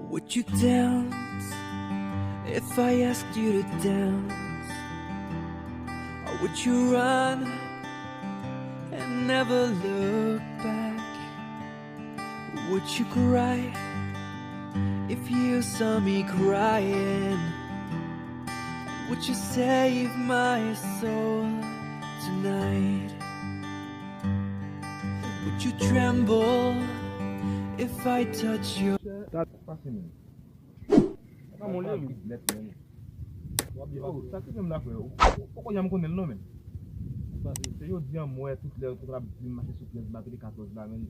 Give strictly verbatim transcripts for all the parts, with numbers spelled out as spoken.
Would you dance if I asked you to dance? Or would you run and never look back? Would you cry if you saw me crying? Would you save my soul tonight? Would you tremble if I touch your Sa mwen leve. Yo, sa ki menm la frè? Ou poko janm konnen l non menm. Se jodi an m wè tout lè tout ap di m mache sou pyès m ap rele katòz la menm.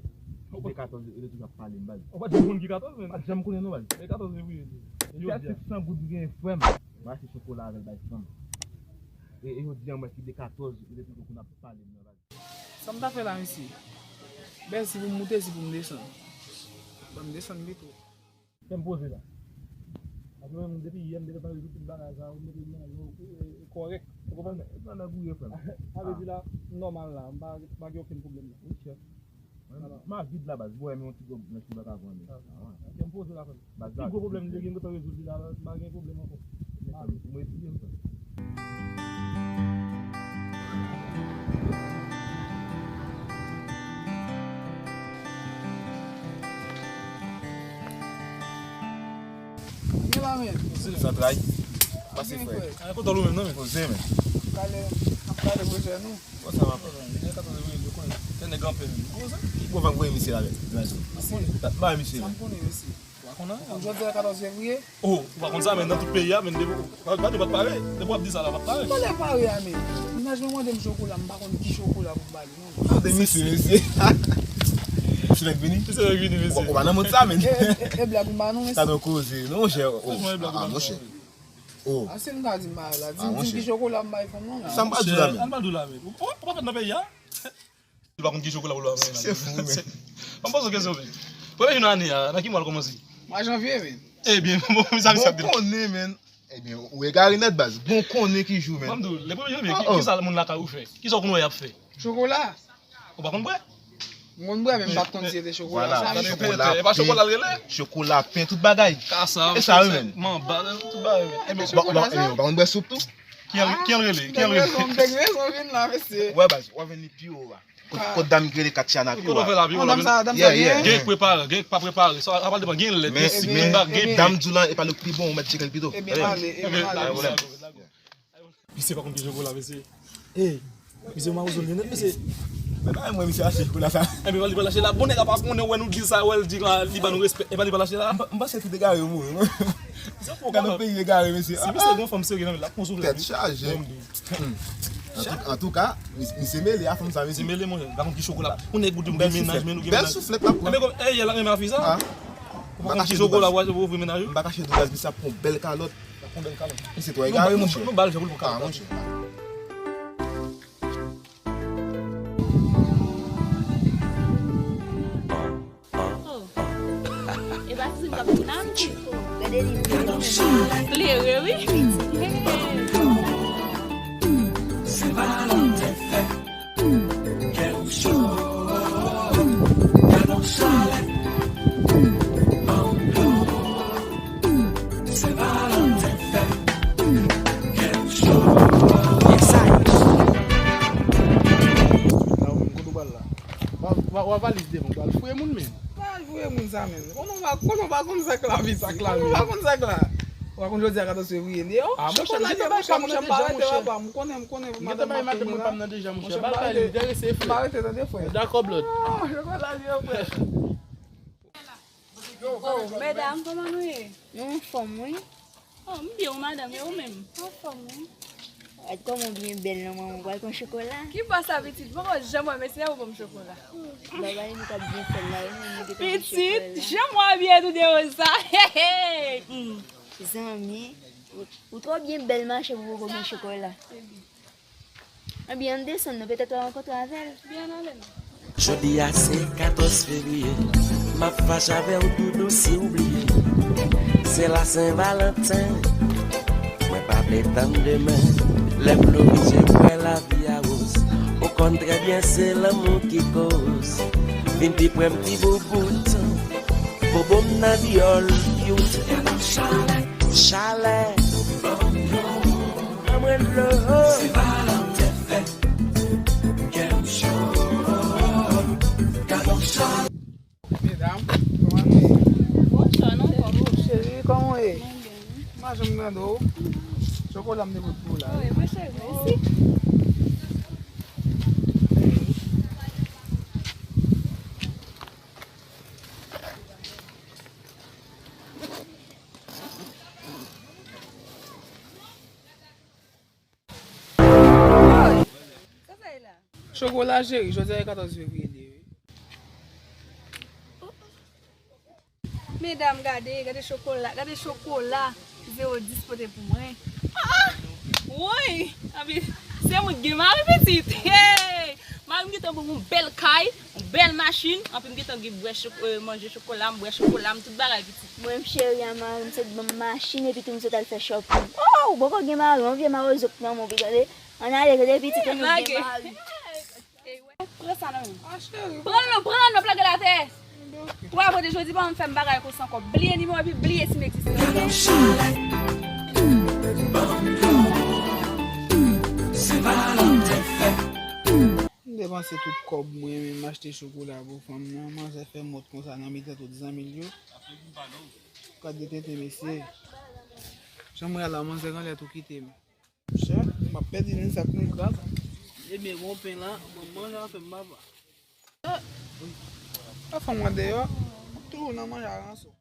Ou te katòz e toujou ap pale m baz. Ou pa t janm konn ki katòz menm. Pa t janm konnen non baz. E katòz fevriye li. E jodi a. Kèlke san goud m genyen frè m. M achte chokola avè l bay fanm. E jodi an m wè ki de katòz e toujou konn ap pale m nan baz. Sa m ta fè la mesye? Bèl si pou m moute si pou m desann. Ban m desann pito. Fè m poze la. Paske mwen menm depi yè m te pale sou tout bagay sa yo, m mete l nan yon e kòrèk. Ou konprann? E pa nan gouye frè m. Sa vle di la m nòmal la, m pa m pa gen okenn pwoblèm la. Wi chèf. Mwen m a vid la baz, bwè men yon ti gòb nan ti bak avan men. Ok, m poze la frè m. Pi gwo pwoblèm m te gen m gentan rezoud li la, m pa gen pwoblèm ankò. Mwen etidye m frè m. Gen la men. Zil Zantray. Pase frè. Kote w menm non men? Poze men. Ap pale, ap pale pwojè nou. Bon sa va frè. Nèg katòz euro li konnen. Se nèg anpè menm. Bon sa. Bon van voye misye la men. Ba misye. Sa m konnen mesye. Ou pa konn anyen. Jodi a katòz fevriye. Oh, ou pa konn sa men nan tout peyi a men depi pa di w pa t pare. Depi w ap di sa la w pa t pare. Talè pare a men. Mennaj mwen mande m chokola, m pa konn ki chokola pou m ba li non. Tande misye, mesye. Misye fèk vini? Misye fèk vini mesye. Ou pa nan mond sa men. E blag ou ba nou mesye. Sa nan koze non monchè. Ah monchè. Oh. A si m ta di m ba la, di m ki chokola m bay fanm nan la. Sa m pral di w la men. Al mal di w la men. Ou pa fèt nan peyi a? Li pa konn ki jou pou l ap vle w la men. Se fou men. Ban m poze w kesyon men. Premye jou nan ane a, nan ki mwa l kòmanse? Mwa janvye men. Ebyen, bon, sa misye ap di la. Bon konnen men. Ebyen, ou egare nèt baz. Bon konnen ki jou men. Ban m di w, le premye janvye, ki, kisa moun lakay ou fè? Kisa w konn wè y ap fè? Chokola. Ou pa konn bwè? M konn bwè men m pa t konn si se te chokola sa men. Chokola, pen, tout bagay. Kasam, e sa wi men. Manba, tout bagay men. Ebyen, chokola sa. Ou pa konn bwè soup tou? Ki an rele? Ki an rele? M te gen rezon vin la mesye. Wè baz, w ap vin li pi wo a. Kot, kot dam ki rele Katiana pi wo a. Madam sa, madam sa byen. Gen k prepare, gen k pa prepare. Sa va depann, gen lèt, gen sik, gen bak, gen pen. Dam di w lan e pa li k pi bon, ou mèt tcheke l pito. Ebyen pale, ebyen pale. Misye pa konn ki chokola mesye. Ey, misye mawozo li nèt mesye. Men pa mwen misye achte chokola sa. Ebyen li pa lache la. Bon nèg a pa konnen wè nou di sa, wè l di la, li ba nou respè. E pa li pa lache la. M panse tout egare yo mouri. Gade yon peyi egare mesye. Si misye gon fanm serye nan men l ap pran souflèt wi. Tèt chaje. Antouka, misye mele a fanm sa mesye. Misye mele monchè, pa konn ki chokola. Yon nèg ou di m gen mennaj men nou gen mennaj. Bèl souflèt l ap pran. Ebyen kòm ey yè la renmen afi sa. Ou pa konn ki chokola w ap ouvri mennaj ou. M pa kache dou baz, misye ap pran yon bèl kalòt. Misye twò egare monchè. Nou ba l jan pou l pran kalòt. Oh. E pa si m k ap di la wi. Gade li klere wi. Hey. Kote w pral la? W a valiz devan, w pral fouye moun men. Pa al fouye moun sa men. Konnen w pa, konnen w pa konn sa k la vi, sa k la vi. Konnen w pa konn sa k la. Ou pa konn jodi a katòz fevriye li ye. Ah, monchè, chokola te bay pa monchè, m pa rete laba, m konnen, m konnen madanm m ap fè mwen la. Monchè, m pa rete, m pa rete tande frè. Dakò blòd. Ah, chokola li yo frè. Oh, medam, kòman nou ye? Nou anfòm wi. Oh, m byen wi madanm, e ou menm? Anfòm wi. Gad kòman w byen bèl nan manman, w pral pran chokola. Ki bò sa pitit? M poko janm wè mesye a pou ban m chokola. Bagay nou t ap byen fè l la wi, nou te pran chokola. Pitit, jan m wè w abiye tou de woz sa. Hey, hey. Hmm. Zanmi, ou, ou twò byen bèl mache pou poko gen chokola. Ebyen, ann desann non, petèt w a rankontre avè l. Byen, ann ale non. Jodi a se katòz fevriye, m ap fache avè w doudou si w bliye. Se la Sen Valanten, mwen pa vle tann demen. Lè m nouvise m wè lavi a woz. Ou konn trè byen se lanmou ki koz. Vin pi pre m ti boubout. Bobo m nan dyòl. Chalè. Mwen dlo. Medam, kòman nou ye? Bonswa, non, kòman? Cheri, kòman w ye? Mwen byen. M pa janm tande w. Chokola m te pote pou w la. Wi, mwen cheri, mèsi. Chokola cheri, jodi a se katòz fevriye li ye wi. Medam, gade, gade chokola, gade chokola zewo dis pote pou mwen. Ah! Woy! Anpi, se moun ki gen mari pitit. Hey! Mari m gentan ban m yon bèl kay, yon bèl machin, anpi m gentan gen bwè choko, euh, manje chokola m, bwè chokola m, tout bagay pitit. Mwen, m cheri a mari m sot ban m machin epi tou m sot al fè shopping. Oh, ou poko gen mari, yon vye mawozo k nan men w pi tande. Ann ale, tande pitit, ann nou gen mari. Pran sa nan men m. Ah, cheri. Pran l non, pran l non, plage l atè. Twa vre de jodi pa m fè m bagay konsa ankò. Bliye nimewo epi bliye si m egziste. M depanse tout kòb mwen, men m achte chokola pou fanm nan. Manzè fè mòd konsa nan mitan tout zanmi l yo. Gad de tenten, mesye. Jan mwen la, manzè anlè tou kite m. Chè, m ap pèdi ni sak ni krak. Ebyen, gon pen la, bon, manje an fè m papa. Chè, pa fè m andeyò, toujou nan manje a ranson.